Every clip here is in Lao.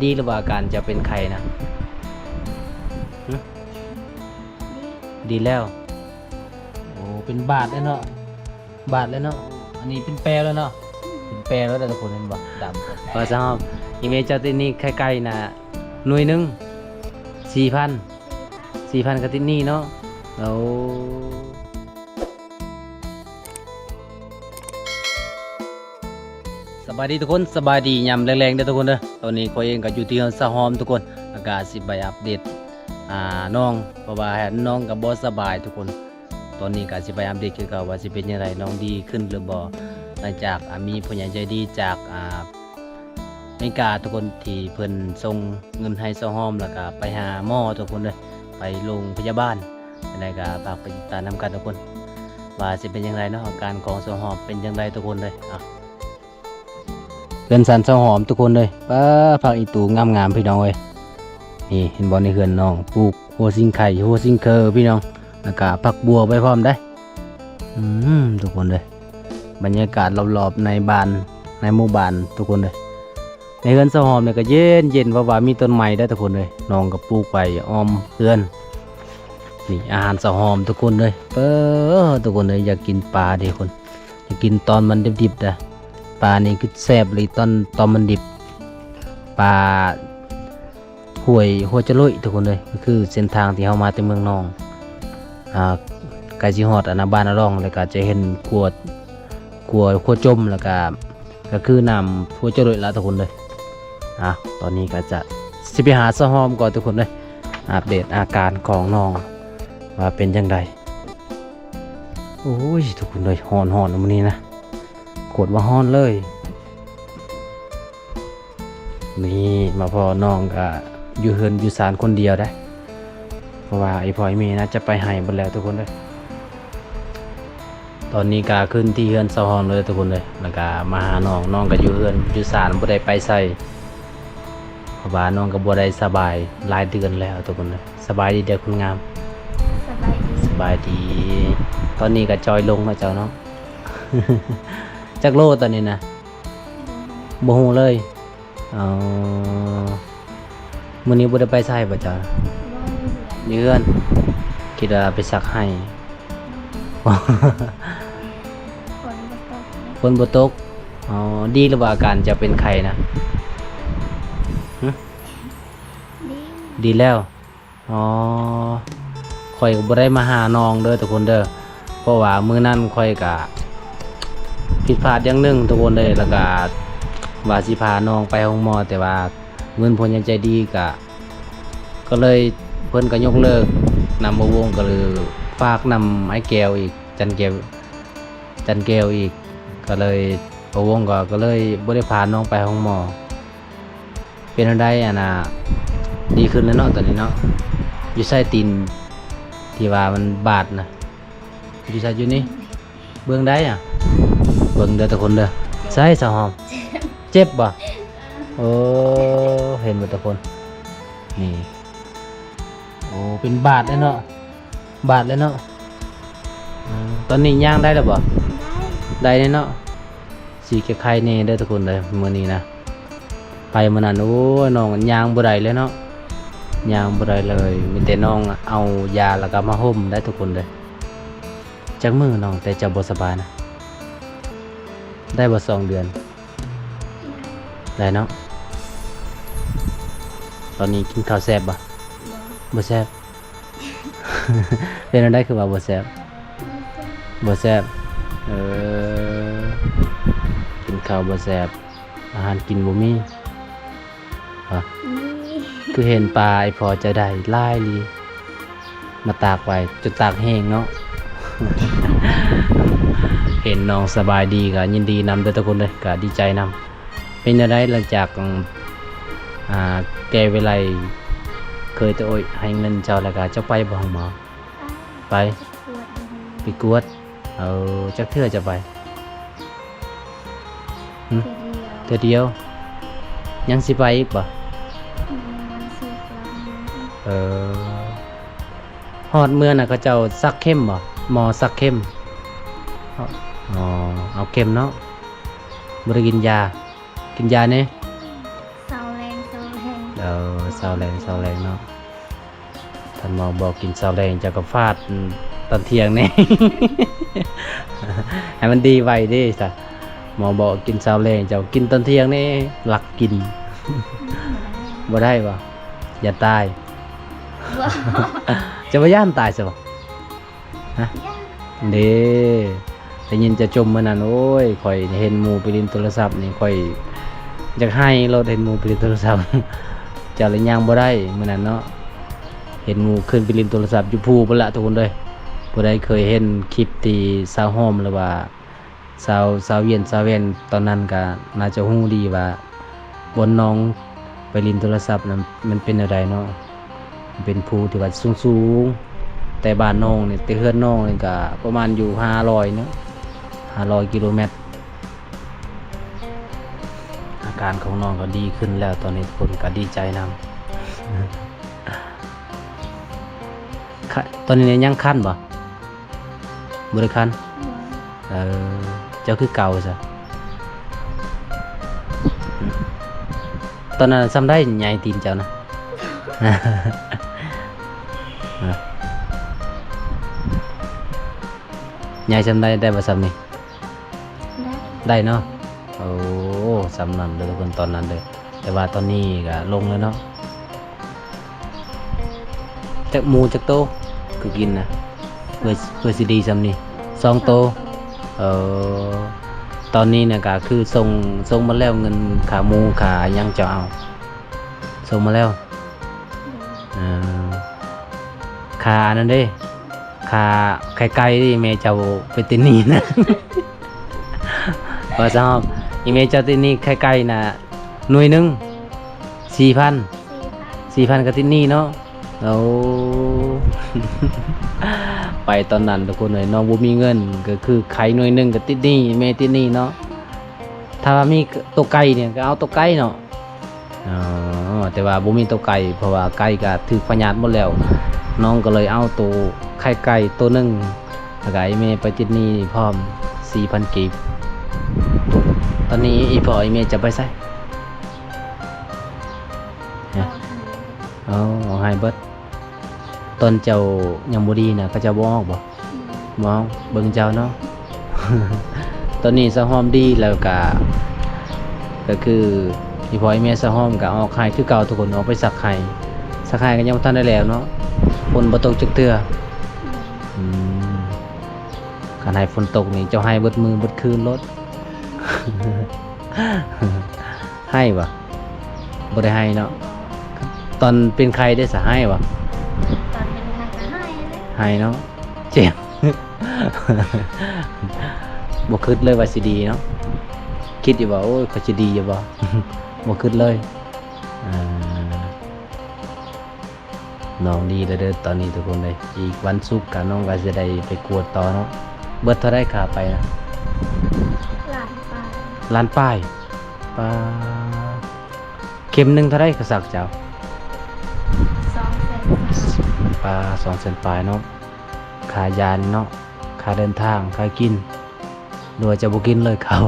ດີຫຼືວ່າອາການຈະເປັນໄຂ້ນະ? ຫຶ? ດີແລ້ວ. ໂອ້ ເປັນບາດແລ້ວເນາະ, ບາດແລ້ວເນາະ. ອັນນີ້ເປັນແປວແລ້ວເນາະ, ເປັນແປວແລ້ວເດີທຸກຄົນ. ເຫັນບໍ່? ດຳ. ວ່າຊະ ອີເມເຈົ້າຕິດໜີ້ໄຂ່ໄກ່ນະ ໜ່ວຍໜຶ່ງ ສີ່ພັນ ສີ່ພັນກໍຕິດໜີ້ເນາະ. ໂອ້ ສະບາຍດີທຸກຄົນ, ສະບາຍດີຍາມແລງໆເດີທຸກຄົນເດີ. ຕອນນີ້ຂ້ອຍເອງກໍຢູ່ທີ່ເຮືອນສາວຫອມທຸກຄົນ, ແລ້ວກໍຊິໄປອັບເດດ ອ່າ ນ້ອງ ເພາະວ່ານ້ອງກໍບໍ່ສະບາຍທຸກຄົນ. ຕອນນີ້ກໍຊິໄປອັບເດດຄືເກົ່າວ່າຊິເປັນຈັ່ງໃດ, ນ້ອງດີຂຶ້ນຫຼືບໍ່ ຫຼັງຈາກ ອ່າ ມີຜູ້ໃຫຍ່ໃຈດີຈາກ ອ່າ ເມກາທຸກຄົນ ທີ່ເພິ່ນສົ່ງເງິນໃຫ້ສາວຫອມ ແລ້ວກໍໄປຫາໝໍທຸກຄົນເດີ, ໄປໂລງພະຍາບານ. ຈັ່ງໃດກໍຝາກໄປຕິດຕາມນຳກັນທຸກຄົນ ວ່າຊິເປັນຈັ່ງໃດເນາະ, ອາການຂອງສາວຫອມເປັນຈັ່ງໃດທຸກຄົນເດີ. ອ່ະ ເຮືອນຊານສາວຫອມທຸກຄົນເດີ. ປ້າ ຜັກອີ່ຕູງາມໆ ພີ່ນ້ອງເອີຍ. ນີ້ເຫັນບໍ່, ໃນເຮືອນນ້ອງປູກຫົວຊິງໄຄ ຫົວຊິງເຄີ ພີ່ນ້ອງ, ແລ້ວກະຜັກບົວໄວ້ພ້ອມໄດ໋. ອືມ ທຸກຄົນເດີ, ບັນຍາກາດລອບໆໃນບ້ານ ໃນໝູ່ບ້ານທຸກຄົນເດີ. ໃນເຮືອນສາວຫອມນີ້ກໍເຢັນໆ ເພາະວ່າມີຕົ້ນໄມ້ໄດ໋ທຸກຄົນເອີຍ, ນ້ອງກໍປູກໄວ້ອ້ອມເຮືອນ. ນີ້ອາຫານສາວຫອມທຸກຄົນເອີຍ. ເອີ ທຸກຄົນເອີຍ, ຢາກກິນປາເດ້ຄົນ, ຢາກກິນຕອນມັນດິບໆນະ. ປານີ້ຄືແຊບອີ່ຫຼີ ຕອນ ຕອນມັນດິບ. ປາຫ້ວຍຫົວຈະໂລຍທຸກຄົນເອີຍ, ກໍຄືເສັ້ນທາງທີ່ເຮົາມາແຕ່ເມືອງນອງ ອ່າ ໃກ້ຊິຮອດອັນນະ ບ້ານອາລອງ ແລ້ວກໍຈະເຫັນຂົວ ຂົວ ຂົວຈົມ ແລ້ວກໍ ກໍຄືນ້ຳຫົວຈະໂລຍລະທຸກຄົນເອີຍ. ອ່າ ຕອນນີ້ກໍຈະ ຊິໄປຫາສາວຫອມກ່ອນທຸກຄົນເອີຍ, ອັບເດດອາການຂອງນ້ອງວ່າເປັນຈັ່ງໃດ. ໂອ້ຍ ທຸກຄົນເອີຍ, ຮ້ອນໆມື້ນີ້ນະ, ໂຄດວ່າຮ້ອນເລີຍ. ນີ້ມາພໍ້ນ້ອງກະຢູ່ເຮືອນຢູ່ຊານຄົນດຽວໄດ໋, ເພາະວ່າອີ່ພໍ່ອີ່ແມ່ໜ້າຈະໄປໄຮ່ເບິດແລ້ວທຸກຄົນເອີຍ. ຕອນນີ້ກະຂຶ້ນທີ່ເຮືອນສາວຫອມເລີຍທຸກຄົນເອີຍ, ແລ້ວກະມາຫານ້ອງ, ນ້ອງກະຢູ່ເຮືອນຢູ່ຊານ ບໍ່ໄດ້ໄປໃສ ເພາະວ່ານ້ອງກໍບໍ່ໄດ້ສະບາຍຫຼາຍເດືອນແລ້ວທຸກຄົນເອີຍ. ສະບາຍດີເດີຄົນງາມ. ສະບາຍດີ. ສະບາຍດີ. ຕອນນີ້ກໍຈ່ອຍລົງເນາະເຈົ້າເນາະ. ຈັກໂລຕອນນີ້ນະ? ບໍ່ຮູ້ເລີຍ. ອໍ ມື້ນີ້ບໍ່ໄດ້ໄປໃສບໍ່ເຈົ້າ? ບໍ່ ຢູ່ເຮືອນ. ຢູ່ເຮືອນ. ຄິດວ່າໄປຊັກໄຮ່. ຝົນບໍ່ຕົກ. ຝົນບໍ່ຕົກ. ອໍ ດີແລ້ວບໍ່ ອາການເຈົ້າເປັນໄຂ້ນະ? ຫຶ? ດີ. ດີແລ້ວ. ອໍ ຂ້ອຍກໍບໍ່ໄດ້ມາຫານ້ອງເດີທຸກຄົນເດີ, ເພາະວ່າມື້ນັ້ນຂ້ອຍກະຜິດພາດຢ່າງໜຶ່ງທຸກຄົນເອີຍ, ແລ້ວກະວ່າຊິພານ້ອງໄປໂຮງໝໍ ແຕ່ວ່າເງິນຜູ້ໃຫຍ່ໃຈດີກະ ກໍເລີຍ ເພິ່ນກໍຍົກເລີກນຳບ່າວວົງ, ກໍເລີຍຝາກນຳອ້າຍແກ້ວອີກ ຈັນແກ້ວ ຈັນແກ້ວອີກ, ກໍເລີຍ ບ່າວວົງກໍ ກໍເລີຍບໍ່ໄດ້ພານ້ອງໄປໂຮງໝໍ. ເປັນແນວໃດ ອັນນ່າ ດີຂຶ້ນແລ້ວເນາະຕອນນີ້ເນາະ? ຢູ່ໃສຕີນທີ່ວ່າມັນບາດນະ? ຢູ່ໃສ? ຢູ່ນີ້? ເບິ່ງໄດ້ອະ? ເບິ່ງເດີທຸກຄົນເດີ. ໃສສາວຫອມ? ເຈັບບໍ່? ໂອ້ ເຫັນບໍ່ທຸກຄົນ? ນີ້ ໂອ້ ເປັນບາດແລ້ວເນາະ. ບາດແລ້ວເນາະ. ອືມ ຕອນນີ້ຍ່າງໄດ້ແລ້ວບໍ່? ໄດ້ ໄດ້ແລ້ວເນາະ. ຊິແກ້ໄຂແດ່ເດີທຸກຄົນເດີ ມື້ນີ້ນະ. ໄປມື້ນັ້ນ ໂອ້ຍ ນ້ອງຍ່າງບໍ່ໄດ້ເລີຍເນາະ, ຍ່າງບໍ່ໄດ້ເລີຍ, ມີແຕ່ນ້ອງເອົາຢາແລ້ວກໍມາຫົ່ມໄດ້ທຸກຄົນເດີ. ຈັກມື້ນ້ອງແຕ່ເຈົ້າບໍ່ສະບາຍນະ? ໄດ້ບໍ່ສອງເດືອນ? ໄດ້ເນາະ. ຕອນນີ້ກິນເຂົ້າແຊບບໍ່? ບໍ່ ບໍ່ແຊບ. ເປັນແນວໃດຄືວ່າບໍ່ແຊບ? ບໍ່ແຊບ. ເອີ ກິນເຂົ້າບໍ່ແຊບ, ອາຫານກິນບໍ່ມີ. ຫະ? ມີ. ຄືເຫັນປາໄອ້ພໍ່ເຈົ້າໄດ້ຫຼາຍອີ່ຫຼີ. ມາຕາກໄວ້ຈົນຕາກແຫ້ງເນາະ. ເຫັນນ້ອງສະບາຍດີກໍຍິນດີນຳເດີທຸກຄົນເດີ, ກໍດີໃຈນຳ. ເປັນແນວໃດຫຼັງຈາກ ອ່າ ແກ່ວິໄລເຄີຍໂຕໂອ້ຍໃຫ້ເງິນເຈົ້າ ແລ້ວກໍເຈົ້າໄປບໍ່ໂຮງໝໍ? ໄປ. ໄປ? ໄປກວດຢູ່ໂຮງໝໍ. ໄປກວດ. ເອີ ຈັກເທື່ອຈະໄປ? ຫຶ? ເທື່ອດຽວ. ເທື່ອດຽວ. ຍັງຊິໄປອີກບໍ່? ອືມ ຍັງຊິໄປ. ເອີ ຮອດເມືອນະ ເຂົາເຈົ້າສັກເຂັມບໍ່? ໝໍສັກເຂັມ. ອໍ ເອົາເຂັມເນາະ. ບໍ່ໄດ້ກິນຢາ. ກິນຢາແດ່. ເຊົາແລງ ເຊົາແລງ. ເອີ ເຊົ້າແລງ ເຊົ້າແລງເນາະ. ທ່ານໝໍບອກກິນເຊົ້າແລງ ເຈົ້າກໍຟາດ ອືມ ຕອນທ່ຽງແດ່ ໃຫ້ມັນດີໄວເດ້ຊະ. ໝໍບອກກິນເຊົ້າແລງ ເຈົ້າກິນຕອນທ່ຽງແດ່ ລັກກິນ. ບໍ່ໄດ້ບໍ່? ຢ້ານຕາຍ. ບໍ່. ເຈົ້າບໍ່ຢ້ານຕາຍຊະບໍ່? ຮະ? ເດ້ ໄດ້ຍິນເຈົ້າຈົ່ມມື້ນັ້ນ ໂອ້ຍ ຂ້ອຍເຫັນໝູ່ໄປຫຼິ້ນໂທລະສັບນີ້ ຂ້ອຍຢາກໄຫ້ໂລດ ເຫັນໝູ່ໄປຫຼິ້ນໂທລະສັບ ເຈົ້າລະຍ່າງບໍ່ໄດ້ມື້ນັ້ນເນາະ. ເຫັນໝູ່ຂຶ້ນໄປຫຼິ້ນໂທລະສັບຢູ່ພູພຸ້ນລະທຸກຄົນເອີຍ. ຜູ້ໃດເຄີຍເຫັນຄລິບທີ່ສາວຫອມ ຫຼືວ່າ ຊາວ ຊາວຫວຽນ ຊາວແວ່ນຕອນນັ້ນກະໜ້າຈະຮູ້ດີວ່າ ບ່ອນນ້ອງໄປຫຼິ້ນໂທລະສັບນັ້ນ ມັນເປັນແນວໃດເນາະ. ມັນເປັນພູທີ່ວ່າສູງໆ ແຕ່ບ້ານນ້ອງນີ້ ແຕ່ເຮືອນນ້ອງນີ້ກະປະມານຢູ່ຫ້າຮ້ອຍເນາະ ຫ້າຮ້ອຍກິໂລແມັດ. ອາການຂອງນ້ອງກໍດີຂຶ້ນແລ້ວຕອນນີ້ ທຸກຄົນກໍດີໃຈນຳ. ຄະ ຕອນນີ້ຍັງຄັນບໍ່? ບໍ່ໄດ້ຄັນ. ເອີ ເຈົ້າຄືເກົ່າຊະ. ຕອນນັ້ນສ່ຳໃດໃຫຍ່ຕີນເຈົ້ານະ? ໃຫຍ່ສ່ຳໃດ ໄດ້ບໍ່ສ່ຳນີ້? ໄດ້ ໄດ້ເນາະ. ໂອ້ ສ່ຳນັ້ນເດີທຸກຄົນ ຕອນນັ້ນເດີ ແຕ່ວ່າຕອນນີ້ກະລົງແລ້ວເນາະ. ຈັກໝູຈັກໂຕຄືກິນນະ? ເພື່ອ ເພື່ອຊິດີສ່ຳນີ້ ສອງໂຕ. ເອີ ຕອນນີ້ນະກະຄືສົ່ງ ສົ່ງໝົດແລ້ວ ເງິນຄ່າໝູຄ່າຫຍັງເຈົ້າເອົາ ສົ່ງມາແລ້ວ. ເອີ ຄ່າອັນນັ້ນເດ້ ຄ່າໄຂ່ໄກ່ທີ່ແມ່ເຈົ້າໄປຕິດໜີ້ນະ ວ່າຊະ ອີແມ່ເຈົ້າຕິດໜີ້ໄຂ່ໄກ່ນະ ໜ່ວຍໜຶ່ງສີ່ພັນ ສີ່ພັນ ສີ່ພັນກໍຕິດໜີ້ເນາະ. ໂອ້ ໄປຕອນນັ້ນທຸກຄົນເອີຍ ນ້ອງບໍ່ມີເງິນ ກໍຄືໄຂ່ໜ່ວຍໜຶ່ງກໍຕິດໜີ້ ແມ່ຕິດໜີ້ເນາະ. ຖ້າວ່າມີໂຕໄກ່ນີ້ກໍເອົາໂຕໄກ່ເນາະ. ອໍ ແຕ່ວ່າບໍ່ມີໂຕໄກ່ ເພາະວ່າໄກ່ກໍຖືກພະຍາດໝົດແລ້ວ ນ້ອງກໍເລີຍເອົາໂຕໄຂ່ໄກ່ໂຕໜຶ່ງ ແລ້ວກໍໃຫ້ແມ່ໄປຕິດໜີ້ພ້ອມສີ່ພັນກີບ. ຕອນນີ້ອີ່ພໍ່ອີ່ແມ່ຈະໄປໃສ? ຮະ? ອໍ ເອົາໃຫ້ເບິດ. ຕອນເຈົ້າຍັງບໍ່ດີນະ ເຂົາເຈົ້າບໍ່ອອກບໍ່? ບໍ່ອອກ ເບິ່ງເຈົ້າເນາະ. ຕອນນີ້ສາວຫອມດີແລ້ວກະ ກໍຄືອີ່ພໍ່ອີ່ແມ່ສາວຫອມກະອອກໄຮ່ຄືເກົ່າທຸກຄົນ ອອກໄປສັກໄຮ່ ສັກໄຮ່ກໍຍັງບໍ່ທັນໄດ້ແລ້ວເນາະ ຝົນບໍ່ຕົກຈັກເທື່ອ. ອືມ ຄັນໃຫ້ຝົນຕົກນີ້ເຈົ້າໄຫ້ເບິດມື້ເບິດຄືນໂລດ. ໄຫ້ບໍ່? ບໍ່ໄດ້ໄຫ້ເນາະ. ຕອນເປັນໄຂ້ເດ້ສະ ໄຫ້ບໍ່? ຕອນເປັນໄຂ້ກໍໄຫ້ເລີຍ ໄຫ້ເນາະ ເຈັບ. ບໍ່ຄິດເລີຍວ່າຊິດີເນາະ. ຄິດຢູ່ບໍ່ ໂອ້ຍ ຂ້ອຍຊິດີຢູ່ບໍ່? ບໍ່ຄິດເລີຍ. ອ່າ ນ້ອງດີແລ້ວເດີຕອນນີ້ທຸກຄົນເອີຍ. ອີກວັນສຸກກະນ້ອງກະຊິໄດ້ໄປກວດຕໍ່ເນາະ. ເບິດເທົ່າໃດຄ່າໄປນະ? ລ້ານປາຍ ລ້ານປາຍ. ປາ ເຂັມໜຶ່ງເທົ່າໃດເຂົາສັກເຈົ້າ? ສອງແສນປາຍ. ປາ ສອງແສນປາຍເນາະ. ຄ່າຢານີ້ເນາະ ຄ່າເດີນທາງ ຄ່າກິນ ຫຼືວ່າຈະບໍ່ກິນເລີຍເຂົ້າ?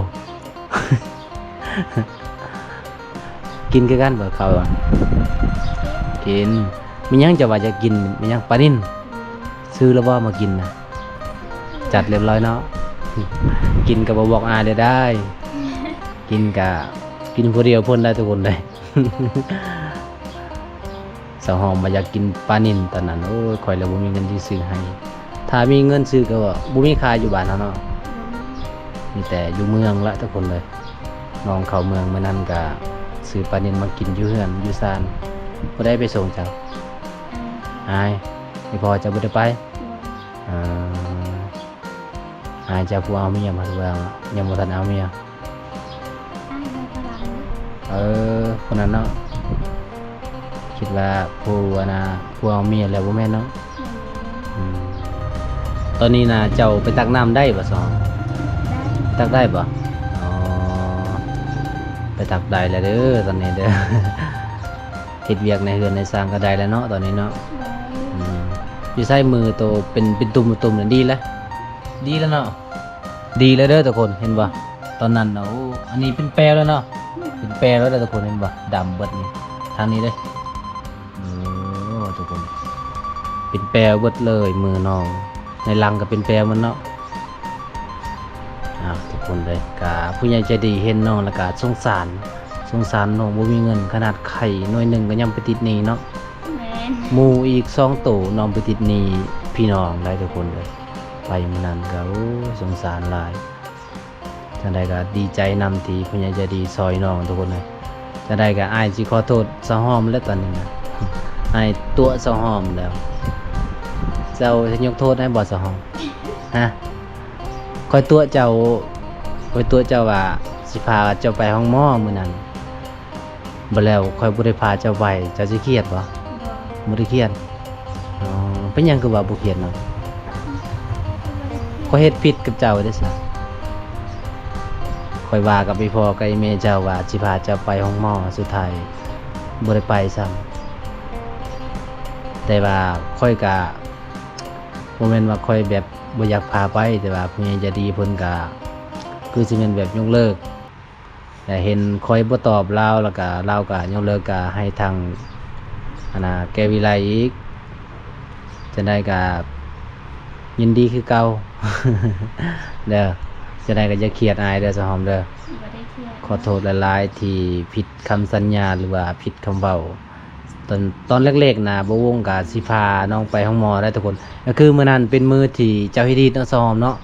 ກິນຄືກັນບໍ່ເຂົ້າ? ກິນ. ແມ່ນຫຍັງເຈົ້າວ່າຢາກກິນ? ແມ່ນຫຍັງ? ປານິນ. ຊື້ແລ້ວບໍ່ມາກິນນະ? ຈັດຮຽບຮ້ອຍເນາະ. ກິນກໍບໍ່ບອກອ້າຍເດີ ໄດ້ ກິນກະກິນຜູ້ດຽວພຸ້ນໄດ້ທຸກຄົນເດ້. ສາວຫອມວ່າຢາກກິນປານິນຕອນນັ້ນ ໂອ້ຍ ຂ້ອຍລະບໍ່ມີເງິນຊິຊື້ໃຫ້. ຖ້າມີເງິນຊື້ກໍບໍ່ມີຂາຍຢູ່ບ້ານເຮົາເນາະ ມີແຕ່ຢູ່ເມືອງລະທຸກຄົນເລີຍ. ນ້ອງເຂົ້າເມືອງມື້ນັ້ນກະຊື້ປານິນມາກິນຢູ່ເຮືອນຢູ່ຊານ. ຜູ້ໃດໄປສົ່ງເຈົ້າ? ອ້າຍ. ອີ່ພໍ່ເຈົ້າບໍ່ໄດ້ໄປ? ເອີ ອ້າຍເຈົ້າຜູ້ເອົາເມຍ ຫຼືວ່າຍັງບໍ່ທັນເອົາເມຍ? ອ້າຍເຮົາຝຣັ່ງ. ເອີ ຄົນນັ້ນເນາະ ຄິດວ່າຜູ້ອັນນ່າ ຜູ້ເອົາເມຍແລ້ວບໍ່ແມ່ນເນາະ? ອືມ ຕອນນີ້ນະເຈົ້າໄປຕັກນ້ຳໄດ້ບໍ່ຊອງ? ໄດ້. ຕັກໄດ້ບໍ່? ອໍ ໄປຕັກໄດ້ແລ້ວເດີຕອນນີ້ເດີ. ເຮັດວຽກໃນເຮືອນໃນຊານກໍໄດ້ແລ້ວເນາະ ຕອນນີ້ເນາະ. ອືມ ຢູ່ໃສມືໂຕເປັນ ເປັນຕຸ່ມໆ ນັ້ນດີແລ້ວ? ດີແລ້ວເນາະ. ດີແລ້ວເດີທຸກຄົນ ເຫັນບໍ່? ຕອນນັ້ນນະ ໂອ້ ອັນນີ້ເປັນແປວແລ້ວເນາະ ເປັນແປວແລ້ວເດີທຸກຄົນ ເຫັນບໍ່? ດຳເບິດນີ້ ທາງນີ້ເດ້. ໂອ້ ທຸກຄົນ ເປັນແປວເບິດເລີຍມືນ້ອງ ໃນຫຼັງກໍເປັນແປວໝົດເນາະ. ອ້າວ ທຸກຄົນເອີຍ ກະຜູ້ໃຫຍ່ໃຈດີເຫັນນ້ອງແລ້ວກະສົງສານ ສົງສານນ້ອງບໍ່ມີເງິນ ຂະໜາດໄຂ່ໜ່ວຍໜຶ່ງກໍຍັງໄປຕິດໜີ້ເນາະ. ແມ່ນ ໝູອີກສອງໂຕນ້ອງໄປຕິດໜີ້ພີ່ນ້ອງໄດ໋ ທຸກຄົນເອີຍ. ໄປມື້ນັ້ນກໍ ໂອ້ຍ ສົງສານຫຼາຍ. ຈັ່ງໃດກໍດີໃຈນຳທີ່ຜູ້ໃຫຍ່ໃຈດີຊ່ອຍນ້ອງ ທຸກຄົນເອີຍ. ຈັ່ງໃດກໍອ້າຍຊິຂໍໂທດສາວຫອມແລ້ວຕອນນີ້ນະ ອ້າຍຕົວະສາວຫອມແລ້ວ. ເຈົ້າຊິຍົກໂທດໃຫ້ບໍ່ສາວຫອມ? ຮະ? ຂ້ອຍຕົວະເຈົ້າ ຂ້ອຍຕົວະເຈົ້າວ່າຊິພາເຈົ້າໄປໂຮງໝໍມື້ນັ້ນ. ບໍ່ແລ້ວຂ້ອຍບໍ່ໄດ້ພາເຈົ້າໄປ ເຈົ້າຊິຄຽດບໍ່? ບໍ່ ບໍ່ໄດ້ຄຽດ. ອໍ ເປັນຫຍັງຄືວ່າບໍ່ຄຽດເນາະ? ຂ້ອຍເຮັດຜິດກັບເຈົ້າເດ້ຊະ. ຂ້ອຍວ່າກັບອີ່ພໍ່ກັບອີ່ແມ່ເຈົ້າວ່າຊິພາເຈົ້າໄປໂຮງໝໍ ສຸດທ້າຍບໍ່ໄດ້ໄປຊ້ຳ. ແຕ່ວ່າຂ້ອຍກະ ບໍ່ແມ່ນວ່າຂ້ອຍແບບບໍ່ຢາກພາໄປ ແຕ່ວ່າຜູ້ໃຫຍ່ໃຈດີເພິ່ນກະຄືຊິແມ່ນແບບຍົກເລີກ ແລະ ເຫັນຂ້ອຍບໍ່ຕອບລາວ ແລ້ວກະລາວກະຍົກເລີກ ກະໃຫ້ທາງ ອັນນ່າ ແກ້ວວິໄລອີກ. ຈັ່ງໃດກະຍິນດີຄືເກົ່າເດີ. ຈັ່ງໃດກະຢ່າຄຽດອ້າຍເດີສາວຫອມເດີ. ບໍ່ໄດ້ຄຽດ. ຂໍໂທດຫຼາຍໆທີ່ຜິດຄຳສັນຍາ ຫຼືວ່າຜິດຄຳເວົ້າ. ຕອນ ຕອນແລກໆນະ ບ່າວວົງກະຊິພານ້ອງໄປໂຮງໝໍໄດ໋ທຸກຄົນ. ກໍຄືມື້ນັ້ນເປັນມື້ທີ່ເຈົ້າເຮັດຮີດເນາະສາວຫອມເນາະ.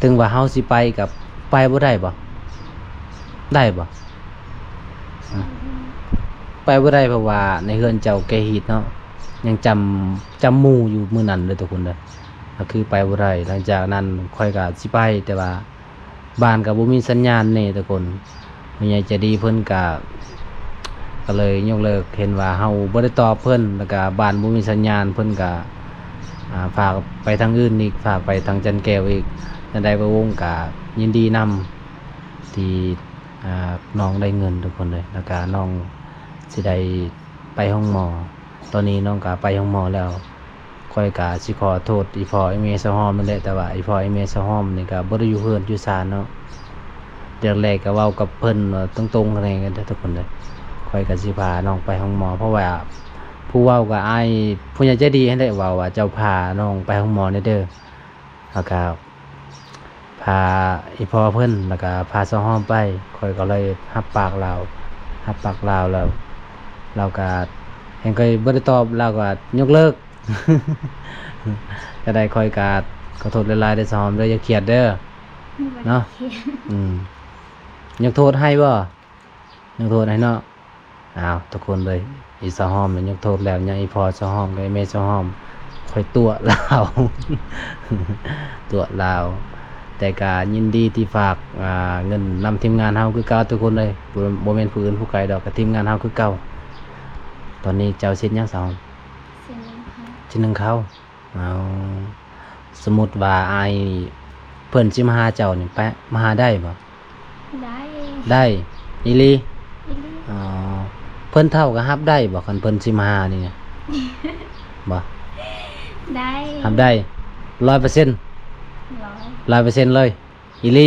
ເຖິງວ່າເຮົາຊິໄປກໍໄປບໍ່ໄດ້ບໍ່? ໄດ້ບໍ່? ອືມ ໄປບໍ່ໄດ້ ເພາະວ່າໃນເຮືອນເຈົ້າແກ້ຮີດເນາະ ຍັງຈຳ ຈຳໝູ່ຢູ່ມື້ນັ້ນເດີທຸກຄົນເດີ. ກໍຄືໄປບໍ່ໄດ້. ຫຼັງຈາກນັ້ນຂ້ອຍກໍຊິໄປ ແຕ່ວ່າ ບ້ານກໍບໍ່ມີສັນຍານແດ່ທຸກຄົນ. ຜູ້ໃຫຍ່ໃຈດີເພິ່ນກໍ ກໍເລີຍຍົກເລີກ ເຫັນວ່າເຮົາບໍ່ໄດ້ຕອບເພິ່ນ ແລ້ວກໍບ້ານບໍ່ມີສັນຍານ ເພິ່ນກໍ ອ່າ ຝາກໄປທາງອື່ນອີກ ຝາກໄປທາງຈັນແກ້ວອີກ. ຈັ່ງໃດບ່າວວົງກໍຍິນດີນຳທີ່ ອ່າ ນ້ອງໄດ້ເງິນທຸກຄົນເລີຍ ແລ້ວກໍນ້ອງຊິໄດ້ໄປໂຮງໝໍ. ຕອນນີ້ນ້ອງກໍໄປໂຮງໝໍແລ້ວ. ຂ້ອຍກະຊິຂໍໂທດອີ່ພໍ່ອີ່ແມ່ສາວຫອມນັ້ນແຫຼະ ແຕ່ວ່າອີ່ພໍ່ອີ່ແມ່ສາວຫອມນີ້ກະບໍ່ໄດ້ຢູ່ເຮືອນຢູ່ຊານເນາະ. ແລກໆກະເວົ້າກັບເພິ່ນວ່າຕົງໆ ແນງກັນເດີທຸກຄົນເດີ. ຂ້ອຍກະຊິພານ້ອງໄປໂຮງໝໍ ເພາະວ່າຜູ້ເວົ້າກະອ້າຍຜູ້ໃຫຍ່ໃຈດີຫັ້ນແຫຼະ ເວົ້າວ່າເຈົ້າພານ້ອງໄປໂຮງໝໍແດ່ເດີ ແລ້ວກະ ພາອີ່ພໍ່ເພິ່ນ ແລ້ວກະພາສາວຫອມໄປ. ຂ້ອຍກໍເລີຍຮັບປາກລາວ ຮັບປາກລາວແລ້ວ ລາວກະ ເຫັນຂ້ອຍບໍ່ໄດ້ຕອບ ລາວກະຍົກເລີກ. ຈັ່ງໃດຂ້ອຍກະຂໍໂທດຫຼາຍໆເດີສາວຫອມເດີ ຢ່າຄຽດເດີ ບໍ່ໄດ້ ເນາະ ຄຽດ. ອືມ ຍົກໂທດໃຫ້ບໍ່? ຍົກໂທດໃຫ້ເນາະ. ອ້າວ ທຸກຄົນເອີຍ ອີສາວຫອມນັ້ນຍົກໂທດແລ້ວ ຍັງອີພໍ່ສາວຫອມກັບອີແມ່ສາວຫອມ ຂ້ອຍຕົວະລາວ ຕົວະລາວ. ແຕ່ກະຍິນດີທີ່ຝາກ ອ່າ ເງິນນຳທີມງານເຮົາຄືເກົ່າທຸກຄົນເອີຍ ບໍ່ ບໍ່ແມ່ນຜູ້ອື່ນຜູ້ໄກດອກ ກະທີມງານເຮົາຄືເກົ່າ. ຕອນນີ້ເຈົ້າຊິເຮັດຫຍັງສາວຫອມ? ຊິໜຶ້ງເຂົ້າ ຊິໜຶ້ງເຂົ້າ. ເອົາ ສົມມຸດວ່າອ້າຍ ເພິ່ນຊິມາຫາເຈົ້ານີ້ ໄປ ມາຫາໄດ້ບໍ່? ໄດ້ ໄດ້ ອີ່ຫຼີ? ອີ່ຫຼີ. ອໍ ເພິ່ນເຖົ້າກໍຮັບໄດ້ບໍ່ ຄັນເພິ່ນຊິມາຫານີ້ນະ? ບໍ່? ໄດ້ ຮັບໄດ້ ຮ້ອຍເປີເຊັນ ຮ້ອຍ ຮ້ອຍເປີເຊັນເລີຍ ອີ່ຫຼີ? ອໍ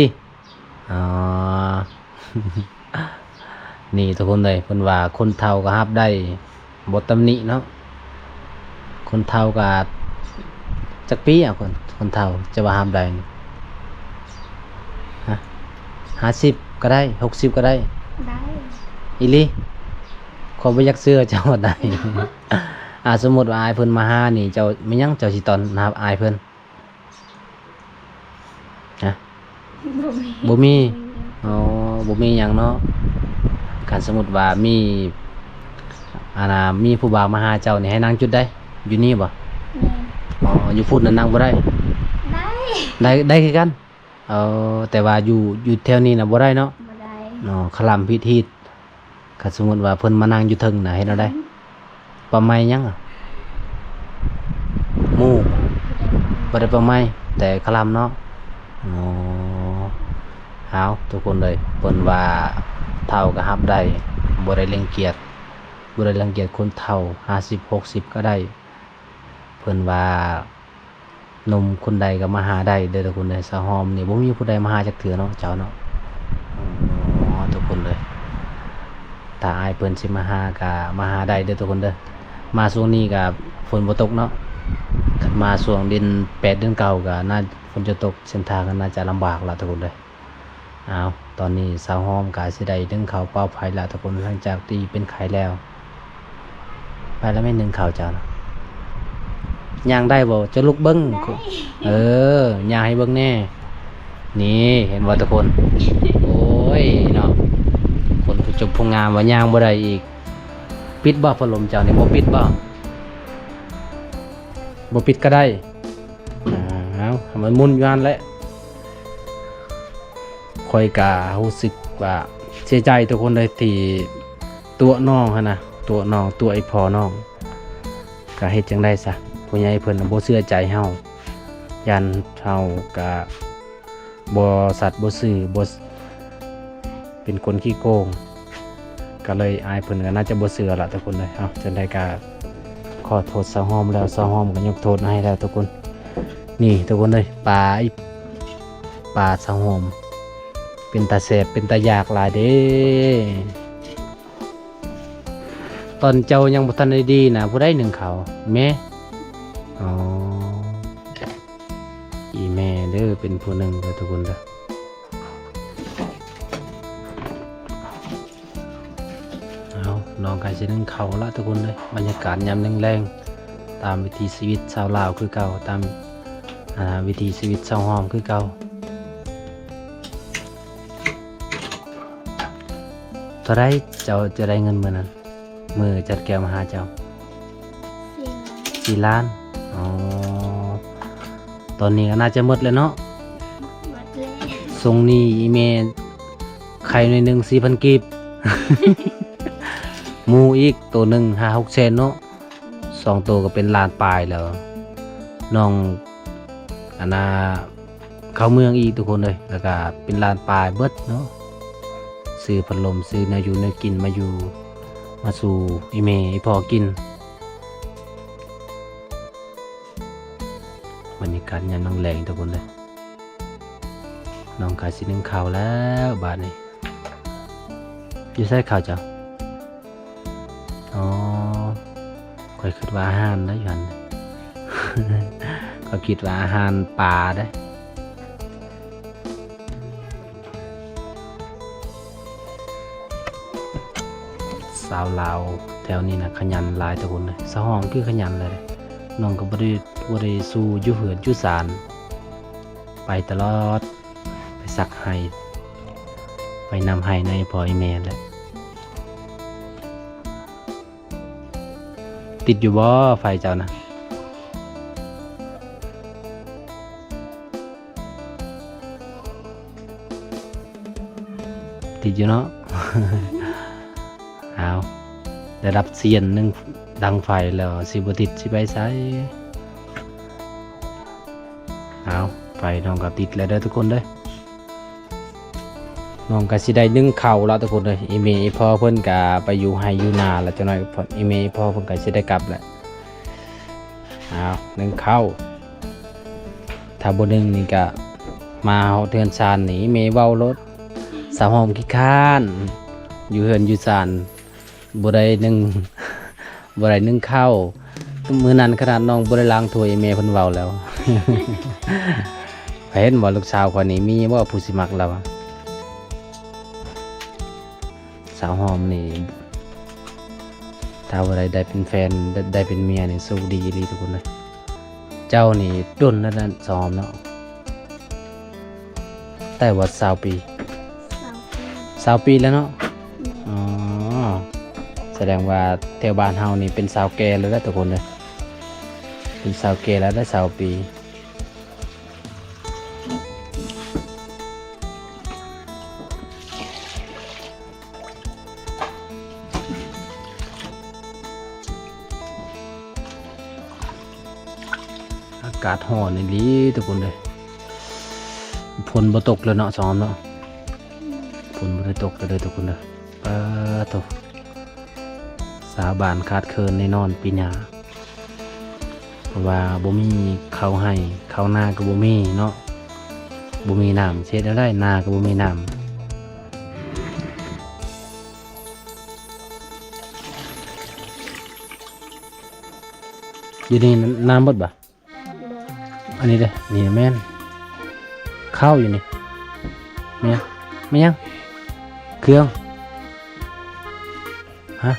ນີ້ທຸກຄົນເອີຍ ເພິ່ນວ່າຄົນເຖົ້າກໍຮັບໄດ້ ບໍ່ຕຳໜິເນາະ. ຄົນເຖົ້າກໍ ຈັກປີອະ ຄົນ ຄົນເຖົ້າຈະວ່າຮັບໄດ້ນີ້? ຮະ ຫ້າສິບກໍໄດ້ ຫົກສິບກໍໄດ້ ໄດ້ ອີ່ຫຼີ? ຂ້ອຍບໍ່ຢາກເຊື່ອເຈົ້າວ່າໄດ້. ອາ ສົມມຸດວ່າອ້າຍເພິ່ນມາຫານີ້ ເຈົ້າ ແມ່ນຫຍັງເຈົ້າຊິຕ້ອນຮັບອ້າຍເພິ່ນ? ຮະ? ບໍ່ມີ ບໍ່ມີ ບໍ່ມີຫຍັງ. ອໍ ບໍ່ມີຫຍັງເນາະ. ຄັນສົມມຸດວ່າມີ ອັນນ່າ ມີຜູ້ບ່າວມາຫາເຈົ້ານີ້ ໃຫ້ນັ່ງຈຸດໃດ? ຢູ່ນີ້ບໍ່? ແມ່ນ ອໍ ຢູ່ພຸ້ນນະນັ່ງບໍ່ໄດ້? ໄດ້ ໄດ້ ໄດ້ຄືກັນ. ເອີ ແຕ່ວ່າຢູ່ ຢູ່ແຖວນີ້ນະບໍ່ໄດ້ເນາະ? ບໍ່ໄດ້. ອໍ ຄະລຳຜິດຮີດ. ຄັນສົມມຸດວ່າເພິ່ນມານັ່ງຢູ່ເທິງນະ ເຮັດແນວໃດ? ປະໄໝຫຍັງອະ? ໝູ່ ບໍ່ໄດ້ປະໄໝ ແຕ່ຄະລຳເນາະ. ອໍ ເອົາ ທຸກຄົນເອີຍ ເພິ່ນວ່າເຖົ້າກໍຮັບໄດ້ ບໍ່ໄດ້ລັງກຽດ ບໍ່ໄດ້ລັງກຽດຄົນເຖົ້າ ຫ້າສິບ ຫົກສິບກໍໄດ້. ເພິ່ນວ່າ ໜຸ່ມຄົນໃດກໍມາຫາໄດ້ເດີທຸກຄົນເດີ. ສາວຫອມນີ້ບໍ່ມີຜູ້ໃດມາຫາຈັກເທື່ອເນາະ ເຈົ້າເນາະ. ອໍ ທຸກຄົນເດີ ຖ້າອ້າຍເພິ່ນຊິມາຫາກະມາຫາໄດ້ເດີທຸກຄົນເດີ. ມາຊ່ວງນີ້ກະຝົນບໍ່ຕົກເນາະ, ຄັນມາຊ່ວງເດືອນແປດເດືອນເກົ້າກະໜ້າຝົນຈະຕົກ, ເສັ້ນທາງກໍໜ້າຈະລຳບາກລະທຸກຄົນເດີ. ອ້າວ ຕອນນີ້ສາວຫອມກະຊິໄດ້ໜຶ້ງເຂົ້າເປົ່າໄຟລະທຸກຄົນ ຫຼັງຈາກທີ່ເປັນໄຂ້ແລ້ວ. ໄປລະແມ່ນໜຶ້ງເຂົ້າເຈົ້ານະ. ຍ່າງໄດ້ບໍ່? ເຈົ້າລຸກເບິ່ງ. ໄດ້. ເອີ ຍ່າງໃຫ້ເບິ່ງແດ່. ນີ້ເຫັນບໍ່ທຸກຄົນ? ໂອ້ຍເນາະ ຄົນຜູ້ຈົບຜູ້ງາມວ່າຍ່າງບໍ່ໄດ້ອີກ. ປິດບໍ່ພັດລົມເຈົ້ານີ້? ບໍ່ປິດບໍ່? ບໍ່ປິດກໍໄດ້. ອ້າວ ໃຫ້ມັນໝຸນຢູ່ຫັ້ນແຫຼະ. ຂ້ອຍກະຮູ້ສຶກວ່າເສຍໃຈທຸກຄົນເລີຍ ທີ່ຕົວະນ້ອງຫັ້ນນະ, ຕົວະນ້ອງ ຕົວະອີ່ພໍ່ນ້ອງ. ກະເຮັດຈັ່ງໃດຊະ, ຜູ້ໃຫຍ່ເພິ່ນບໍ່ເຊື່ອໃຈເຮົາ, ຢ້ານເຮົາກະບໍ່ສັດບໍ່ຊື່ ບໍ່ ເປັນຄົນຂີ້ໂກງ ກໍເລີຍອ້າຍເພິ່ນກໍໜ້າຈະບໍ່ເຊື່ອລະທຸກຄົນເອີຍ. ເອົາ ຈັ່ງໃດກໍຂໍໂທດສາວຫອມແລ້ວ, ສາວຫອມກໍຍົກໂທດໃຫ້ແລ້ວທຸກຄົນ. ນີ້ທຸກຄົນເອີຍ ປາ ປາສາວຫອມ ເປັນຕາແຊບ ເປັນຕາຢາກຫຼາຍເດ້. ຕອນເຈົ້າຍັງບໍ່ທັນໄດ້ດີນະ ຜູ້ໃດໜຶ້ງເຂົ້າ? ແມ່? ອໍ ອີ່ແມ່ເດີ ເປັນຜູ້ໜຶ້ງເດີທຸກຄົນເດີ. ເອົາ ນ້ອງກະຊິໜຶ້ງເຂົ້າລະທຸກຄົນເດີ. ບັນຍາກາດຍາມແລງໆ ຕາມວິຖີຊີວິດຊາວລາວຄືເກົ່າ, ຕາມ ອ່າ ວິຖີຊີວິດຊາວຫອມຄືເກົ່າ. ເທົ່າໃດເຈົ້າຈະໄດ້ເງິນມື້ນັ້ນ? ມື້ຈັດແກ້ວມາຫາເຈົ້າ ສີ່ລ້ານ. ອໍ ຕອນນີ້ກໍໜ້າຈະໝົດແລ້ວເນາະ. ໝົດແລ້ວ. ຊົງນີ້ອີ່ແມ່ໄຂ່ໜ້ອຍໜຶ່ງ ສີ່ພັນກີບ, ໝູອີກໂຕໜຶ່ງ ຫ້າຫົກແສນເນາະ. ສອງໂຕກໍເປັນລ້ານປາຍແລ້ວ. ນ້ອງ ອັນນ່າ ເຂົ້າເມືອງອີກທຸກຄົນເອີຍ, ແລ້ວກະເປັນລ້ານປາຍເບິດເນາະ. ຊື້ພັດລົມ ຊື້ແນວຢູ່ແນວກິນມາຢູ່ ມາສູ່ອີ່ແມ່ອີ່ພໍ່ກິນ. ບັນຍາກາດຍາມແລງໆ ທຸກຄົນເອີຍ. ນ້ອງກະຊິໜຶ້ງເຂົ້າແລ້ວບາດນີ້. ຢູ່ໃສເຂົ້າເຈົ້າ? ອໍ ຂ້ອຍຄິດວ່າອາຫານໄດ໋ຢູ່ຫັ້ນ, ຂ້ອຍຄິດວ່າອາຫານປາໄດ໋. ສາວລາວແຖວນີ້ນະຂະຫຍັນຫຼາຍທຸກຄົນເອີຍ. ສາວຫອມຄືຂະຫຍັນຫຼາຍເດ້, ນ້ອງກໍບໍ່ໄດ້ ບໍ່ໄດ້ສູ່ຢູ່ເຮືອນຢູ່ຊານ, ໄປຕະຫຼອດ. ໄປຊັກໄຮ່ ໄປນຳໄຮ່ນຳພໍ່ນຳແມ່ແຫຼະ. ຕິດຢູ່ບໍ່ໄຟເຈົ້ານະ? ຕິດຢູ່ເນາະ. ອ້າວ ໄດ້ຮັບຊຽນໜຶ່ງດັງໄຟແລ້ວ ຊິບໍ່ຕິດຊິໄປໃສ? ອ້າວ ໄຟນ້ອງກໍຕິດແລ້ວເດີທຸກຄົນເດີ. ນ້ອງກໍຊິໄດ້ໜຶ້ງເຂົ້າລະທຸກຄົນເດີ. ອີ່ແມ່ອີ່ພໍ່ເພິ່ນກໍໄປຢູ່ໄຮ່ຢູ່ນາລະ, ຈັກໜ້ອຍອີ່ແມ່ອີ່ພໍ່ເພິ່ນກໍຊິໄດ້ກັບແຫຼະ. ອ້າວ ໜຶ້ງເຂົ້າ, ຖ້າບໍ່ໜຶ້ງນີ້ກໍມາຮອດເຮືອນຊານນີ້ ແມ່ເວົ້າໂລດ, ສາວຫອມຂີ້ຄ້ານ ຢູ່ເຮືອນຢູ່ຊານ ບໍ່ໄດ້ໜຶ້ງ ບໍ່ໄດ້ໜຶ້ງເຂົ້າ. ມື້ນັ້ນຂະໜາດນ້ອງບໍ່ໄດ້ລ້າງຖ້ວຍ ແມ່ເພິ່ນເວົ້າແລ້ວ. ເຫັນບໍ່ ລູກສາວຂ້ອຍນີ້ ມີບໍ່ຜູ້ຊິມັກລາວ? ສາວຫອມນີ້ ຖ້າວ່າໄດ້ ໄດ້ເປັນແຟນ ໄດ້ ໄດ້ເປັນເມຍນີ້ ໂຊກດີອີ່ຫຼີທຸກຄົນເອີຍ. ເຈົ້ານີ້ດົນແລ້ວນະ ສາວຫອມເນາະ? ໄດ້ວ່າຊາວປີ? ຊາວປີ ຊາວປີແລ້ວເນາະ? ແມ່ນ. ອໍ ສະແດງວ່າແຖວບ້ານເຮົານີ້ເປັນສາວແກ່ແລ້ວແຫຼະທຸກຄົນເອີຍ, ເປັນສາວແກ່ແລ້ວໄດ້ຊາວປີ. ອາກາດຮ້ອນອີ່ຫຼີທຸກຄົນເອີຍ, ຝົນບໍ່ຕົກແລ້ວເນາະ ສາວຫອມເນາະ, ຝົນບໍ່ໄດ້ຕົກແລ້ວເດີທຸກຄົນເດີ. ປາໂທ້ ຊາວບ້ານຂາດເຂີນແນ່ນອນປີໜ້າ, ເພາະວ່າບໍ່ມີເຂົ້າໄຮ່ ເຂົ້ານາກໍບໍ່ມີເນາະ, ບໍ່ມີນ້ຳ ຊິເຮັດແນວໃດ ນາກໍບໍ່ມີນ້ຳ. ຢູ່ນີ້ນ້ຳເບິດບໍ່? ອັນນີ້ເດ້ ນີ້ແມ່ນ ເຂົ້າຢູ່ນີ້ ແມ່ນຫຍັງ? ແມ່ນຫຍັງ? ເຄື່ອງ ຮະ?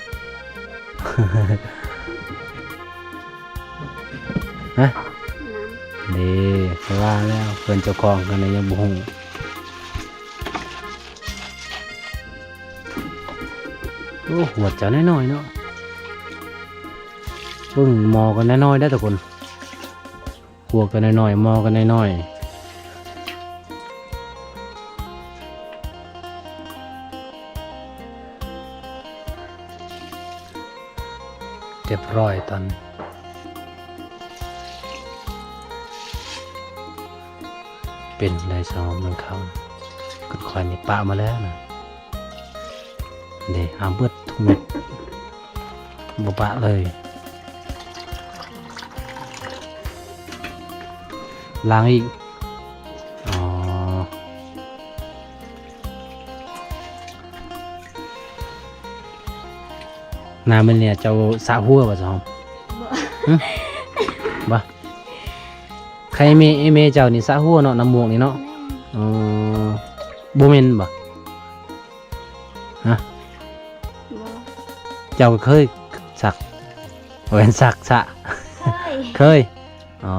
ຮະ? ເດ້ ຂ້ອຍວ່າແລ້ວ ເພິ່ນເຈົ້າຂອງເພິ່ນຍັງບໍ່ຮູ້. ໂອ້ ຫວດເຈົ້ານ້ອຍໆເນາະ ເບິ່ງໝໍ້ກໍນ້ອຍໆເດ້ທຸກຄົນ ຫົວກໍນ້ອຍໆ ໝໍ້ກໍນ້ອຍໆ. ຮຽບຮ້ອຍຕອນ ເປັນໄດ້ສອງໜຶ່ງເຂົ້າ ກໍຂ້ອຍນີ້ປະມາແລ້ວນະ ເດ້ ຫາເບິດທຸກເມັດ ບໍ່ປະເລີຍ ລ້າງອີກ ອໍ. ໜ້າມື້ນີ້ເຈົ້າສະຫົວບໍ່ຊອມ? ບໍ່ ຫຶ? ບໍ່ ໃຄແມ່ ແມ່ເຈົ້ານີ້ສະຫົວເນາະ ນ້ຳໝວກນີ້ເນາະ ແມ່ນ ອໍ ບໍ່ແມ່ນບໍ່? ຮະ? ບໍ່ ເຈົ້າກໍເຄີຍສັກ ບໍ່ແມ່ນສັກ ສະ ເຄີຍ ເຄີຍ ອໍ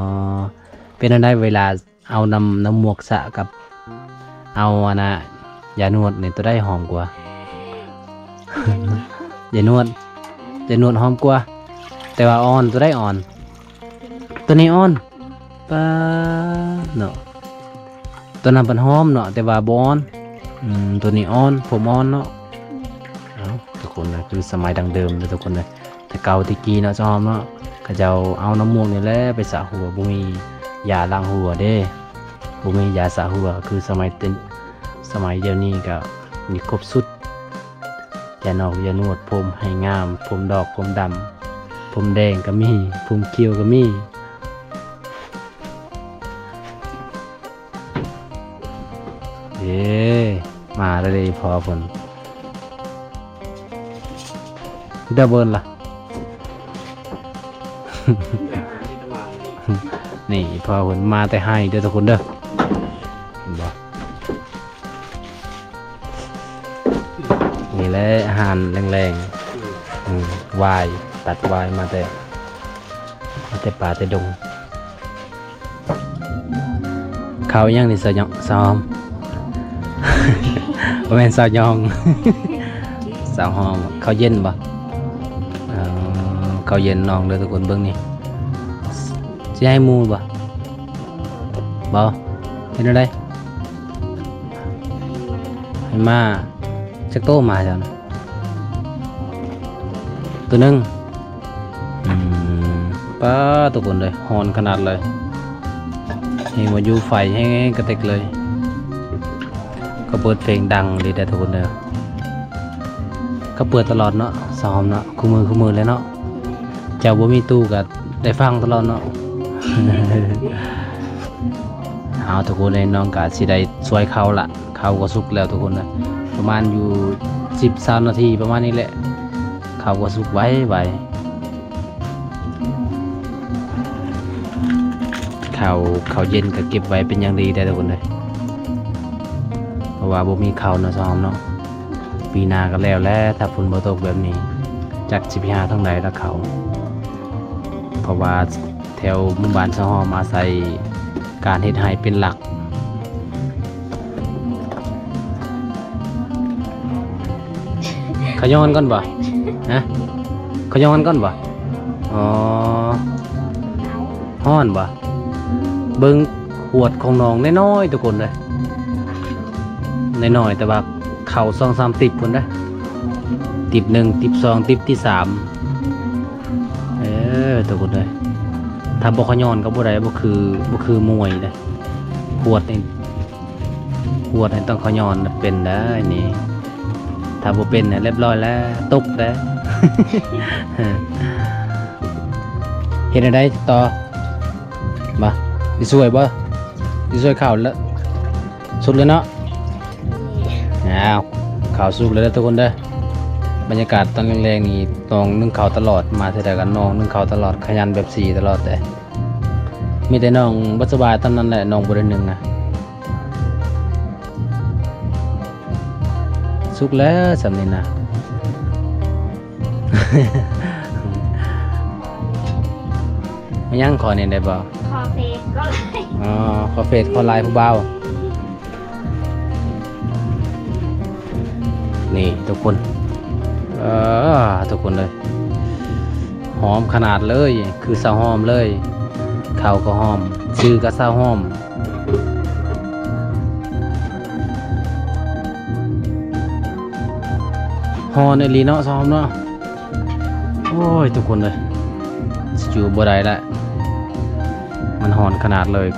ເປັນແນວໃດເວລາ ເອົານ້ຳ ນ້ຳໝວກສະກັບເອົາອັນນ່າ ຢານວດນີ້ ໂຕໃດຫອມກວ່າ? ຢານວດ ຢານວດຫອມກວ່າ ແຕ່ວ່າອ່ອນ ໂຕໃດອ່ອນ? ໂຕນີ້ອ່ອນ ປາດເນາະ ໂຕນັ້ນເພິ່ນຫອມເນາະ ແຕ່ວ່າບໍ່ອ່ອນ ອືມ ໂຕນີ້ອ່ອນ ຜົມອ່ອນເນາະ. ເອົ້າ ທຸກຄົນເອີຍ ຄືສະໄໝດັ້ງເດີມເດີທຸກຄົນເດີ. ແຕ່ເກົ່າແຕ່ກີ້ເນາະ ຊາວເຮົາເນາະ ເຂົາເຈົ້າເອົານ້ຳໝວກນີ້ແຫຼະໄປສະຫົວ ບໍ່ມີຢາລ້າງຫົວເດ້ ບໍ່ມີຢາສະຫົວ ຄືສະໄໝເຕັນ ສະໄໝດຽວນີ້ກໍມີຄົບຊຸດ ຢານອກຢານວດ ຜົມໃຫ້ງາມ ຜົມດອກ ຜົມດຳ ຜົມແດງກໍມີ ຜົມຂຽວກໍມີ. ເອີ ມາແລ້ວເດ້ ພໍ່ເພິ່ນ ເດີເບິ່ນລະ ນີ້ພໍ່ເພິ່ນມາແຕ່ໄຮ່ເດີທຸກຄົນເດີ ເຫັນບໍ່? ນີ້ແຫຼະອາຫານແລງໆ ອືມ ຫວ່າຍ ຕັດຫວ່າຍມາແຕ່ ມາແຕ່ປ່າແຕ່ດົງ. ເຂົ້າຫຍັງນີ້ ສາວຫອມ? ບໍ່ແມ່ນສາວຫອມ ສາວຫອມ ເຂົ້າເຢັນບໍ່? ເອີ ເຂົ້າເຢັນນ້ອງເດີທຸກຄົນ ເບິ່ງນີ້ ຊິໃຫ້ໝູ່ບໍ່? ບໍ່ ເຮັດແນວໃດ? ໃຫ້ໝາ ຈັກໂຕໝາເຈົ້ານະ? ໂຕໜຶ່ງ ອືມ ປາດ ທຸກຄົນເອີຍ ຮ້ອນຂະໜາດເລີຍ ແຮງວ່າຢູ່ໄຟແຮງກະເຕັກເລີຍ ກໍເປີດເພງດັງດີແດ່ທຸກຄົນເດີ ກໍເປີດຕະຫຼອດເນາະ ຊາວຫອມເນາະ ຄູ່ມື້ ຄູ່ມື້ເລີຍເນາະ ເຈົ້າບໍ່ມີຕູ້ກໍໄດ້ຟັງຕະຫຼອດເນາະ ເອົາ ທຸກຄົນເອີຍ ນ້ອງກໍຊິໄດ້ຊ່ວຍເຂົ້າລະ ເຂົ້າກໍສຸກແລ້ວທຸກຄົນເອີຍ ປະມານຢູ່ສິບ ຊາວນາທີ ປະມານນີ້ແຫຼະ ເຂົ້າກໍສຸກໄວໆ ເຂົ້າ ເຂົ້າເຢັນກໍເກັບໄວ້ເປັນຢ່າງດີໄດ໋ທຸກຄົນເອີຍ ເພາະວ່າບໍ່ມີເຂົ້າເນາະ ຊາວຫອມເນາະ ປີໜ້າກໍແລ້ວແຫຼະ ຖ້າຝົນບໍ່ຕົກແບບນີ້ ຈັກຊິໄປຫາທາງໃດລະເຂົ້າ ເພາະວ່າ ແຖວໝູ່ບ້ານຊາວຫອມອາໄສການເຮັດໄຮ່ເປັນຫຼັກ. ເຂົາຍ້ອນກ່ອນບໍ່? ຮະ? ເຂົາຍ້ອນກ່ອນບໍ່? ອໍ ຮ້ອນບໍ່? ເບິ່ງຫວດຂອງນ້ອງນ້ອຍໆ ທຸກຄົນເດີ ນ້ອຍໆ ແຕ່ວ່າເຂົ້າສອງສາມຕິບພຸ້ນເດີ ຕິບໜຶ່ງ ຕິບສອງ ຕິບທີສາມ. ເອີ ທຸກຄົນເອີຍ ຖ້າບໍ່ເຂົາຍ້ອນກໍບໍ່ໄດ້ ບໍ່ຄື ບໍ່ຄືມວຍເດ້ ຫວດນີ້ ຫວດນີ້ຕ້ອງເຂົາຍ້ອນເປັນໄດ໋ນີ້ ຖ້າບໍ່ເປັນນີ້ລຽບຮ້ອຍແລ້ວ ຕົກແລ້ວ ເຮັດແນວໃດຕໍ່? ມາ ຊິຊ່ວຍບໍ່? ຊິຊ່ວຍເຂົ້າລະ ສຸກແລ້ວເນາະ. ອ້າວ ເຂົ້າສຸກແລ້ວເດີທຸກຄົນເດີ ບັນຍາກາດຕອນແລງໆນີ້ ນ້ອງໜຶ້ງເຂົ້າຕະຫຼອດ ມາເທື່ອໃດກໍນ້ອງໜຶ້ງເຂົ້າຕະຫຼອດ ຂະຫຍັນແບບສີຕະຫຼອດເດ້. ມີແຕ່ນ້ອງບໍ່ສະບາຍຕອນນັ້ນແຫຼະ ນ້ອງບໍ່ໄດ້ໜຶ້ງນະ. ສຸກແລ້ວສ່ຳນີ້ນະ. ມາຍັງຂໍແດ່ໄດ້ບໍ່? ຂໍເຟສກໍໄດ້. ອໍ ຂໍເຟສ ຂໍລາຍຜູ້ບ່າວ. ນີ້ທຸກຄົນ ເອີ ທຸກຄົນເອີຍ ຫອມຂະໜາດເລີຍ ຄືຊາວຫອມເລີຍ. ເຂົ້າກໍຫອມ ຊື່ກໍຊາວຫອມ. ຮ້ອນອີ່ຫຼີເນາະ ຊາວຫອມເນາະ. ໂອ້ຍ ທຸກຄົນເອີຍ ຊິຢູ່ບໍ່ໄດ້ລະ ມັນຮ້ອນຂະໜາດເລີຍ.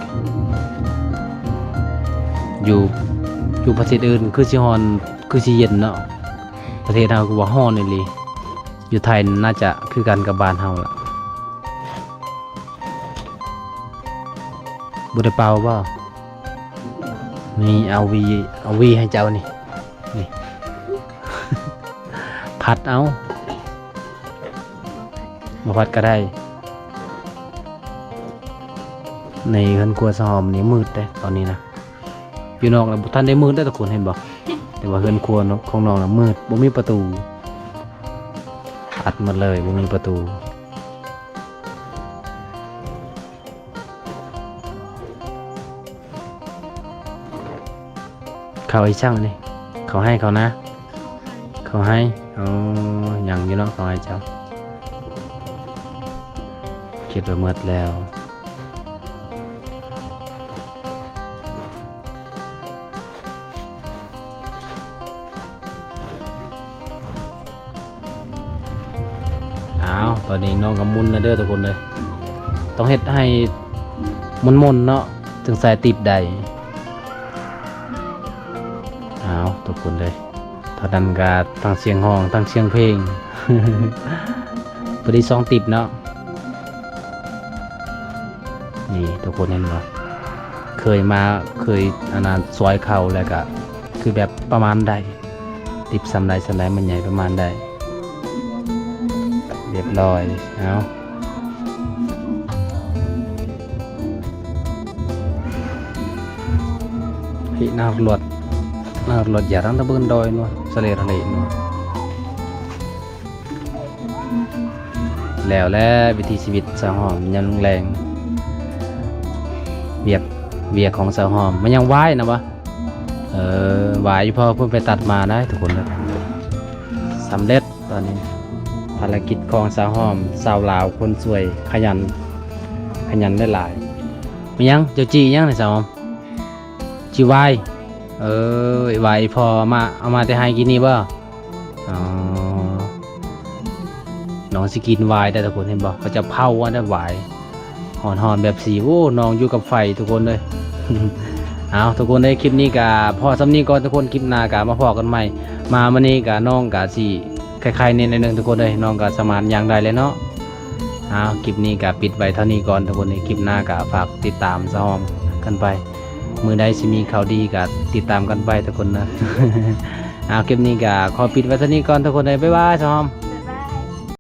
ຢູ່ ຢູ່ປະເທດອື່ນຄືຊິຮ້ອນ ຄືຊິເຢັນເນາະ ປະເທດເຮົາຄືວ່າຮ້ອນອີ່ຫຼີ. ຢູ່ໄທໜ້າຈະຄືກັນກັບບ້ານເຮົາລະ. ບໍ່ໄດ້ເປົ່າບໍ່? ນີ້ ເອົາຫວີ ເອົາຫວີໃຫ້ເຈົ້ານີ້ ນີ້ ພັດເອົາ ບໍ່ພັດກໍໄດ້. ໃນເຮືອນຄົວຊາວຫອມນີ້ມືດເດ້ຕອນນີ້ນະ. ຢູ່ນອກນະບໍ່ທັນໄດ້ມືດເດ້ທຸກຄົນ ເຫັນບໍ່? ແຕ່ວ່າເຮືອນຄົວຂອງນ້ອງນະມືດ ບໍ່ມີປະຕູ ອັດໝົດເລີຍ ບໍ່ມີປະຕູ. ເຂົ້າອີ່ສັງນີ້? ເຂົ້າໄຮ່ເຂົ້ານາ? ເຂົ້າໄຮ່. ອໍ ຍັງຢູ່ເນາະ ເຂົ້າໄຮ່ເຈົ້າ. ຄິດວ່າໝົດແລ້ວ. ອ້າວ ຕອນນີ້ນ້ອງກໍໝຸ່ນແລ້ວເດີທຸກຄົນເອີຍ. ຕ້ອງເຮັດໃຫ້ໝຸ່ນໆເນາະ ຈຶ່ງໃສ່ຕິບໄດ້. ອ້າວ ທຸກຄົນເອີຍ ເທົ່ານັ້ນກໍທັງສຽງຮ້ອງ ທັງສຽງເພງ ພໍດີສອງຕິບເນາະ. ນີ້ທຸກຄົນເຫັນບໍ່? ເຄີຍມາ ເຄີຍອັນນັ້ນ ຊ່ອຍເຂົາແລ້ວກະຄືແບບປະມານໃດ ຕິບສ່ຳໃດສ່ຳໃດ ມັນໃຫຍ່ປະມານໃດ. ຮຽບຮ້ອຍ. ເອົາ ພີ້ນາກລວດ ນາກລວດຢາຕັ້ງແຕ່ເບິ່ງດອຍນົວ ສະເລດະເລນົວ. ແລ້ວແຫຼະ ວິຖີຊີວິດຊາວຫອມຍາມແລງ ວຽກ ວຽກຂອງຊາວຫອມ. ມາຍັງຫວາຍນະບໍ່? ເອີ ຫວາຍອີ່ພໍ່ເພິ່ນໄປຕັດມາໄດ໋ທຸກຄົນເອີຍ. ສຳເລັດຕອນນີ້ ພາລະກິດຂອງຊາວຫອມ ສາວລາວຄົນສວຍ ຂະຫຍັນ ຂະຫຍັນຫຼາຍໆ. ມາຍັງ ເຈົ້າຈີ່ຫຍັງນີ້ຊາວຫອມ? ຈີ່ຫວາຍ. ເອີ ຫວາຍອີ່ພໍ່ເອົາມາ ເອົາມາແຕ່ໄຮ່ກິນນີ້ບໍ່? ອໍ ນ້ອງຊິກິນຫວາຍໄດ໋ທຸກຄົນ ເຫັນບໍ່? ເຂົາຈະເຜົາອັນນັ້ນຫວາຍ ຮ້ອນໆແບບສີ. ໂອ້ ນ້ອງຢູ່ກັບໄຟທຸກຄົນເອີຍ. ເອົາ ທຸກຄົນເອີຍ ຄລິບນີ້ກະພໍສ່ຳນີ້ກ່ອນທຸກຄົນ ຄລິບໜ້າກະມາພໍ້ກັນໃໝ່. ມາມື້ນີ້ກະນ້ອງກະຊິໄຄໆແດ່ໜ້ອຍໜຶ່ງທຸກຄົນເອີຍ ນ້ອງກະສາມາດຍ່າງໄດ້ແລ້ວເນາະ. ເອົາ ຄລິບນີ້ກະປິດໄວ້ເທົ່ານີ້ກ່ອນທຸກຄົນເອີຍ ຄລິບໜ້າກະຝາກຕິດຕາມຊາວຫອມກັນໄປ. ມື້ໃດຊິມີຂ່າວດີກໍຕິດຕາມກັນໄປທຸກຄົນເດີ. ເອົາ ຄລິບນີ້ກໍຂໍປິດໄວ້ເທົ່ານີ້ກ່ອນທຸກຄົນເດີ. ບາຍບາຍ ຊາວຫອມ.